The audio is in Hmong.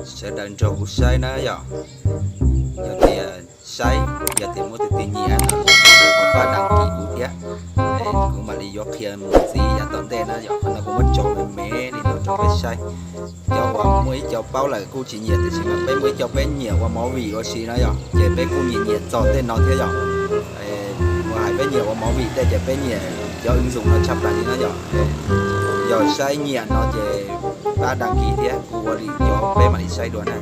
sawv daws nrog kuv saib na yom. Yog tias saib, yog tias muaj tus twg nyiam no, pab đăng ký kuv thiab, kuv mam li yuav qhia mus ntxiv yav tom ntej na yom. Qhov no kuv muab tso me me li no rau peb saib. Cov uas muaj ib co paub lawm kuj tsis nyiam, tiam sis mas peb muaj ib co peb nyiam ua movie ua si na yom, ces peb kuj nyiam nyiam txog tej no thiab yom. Uas hais peb nyiam ua movie tej ces peb nyiam cov ứng dụng no tshaj plaws li na yom. Yog saib nyiam no ces pab đăng ký thiab, kuv ua li cov peb mam li saib dua na.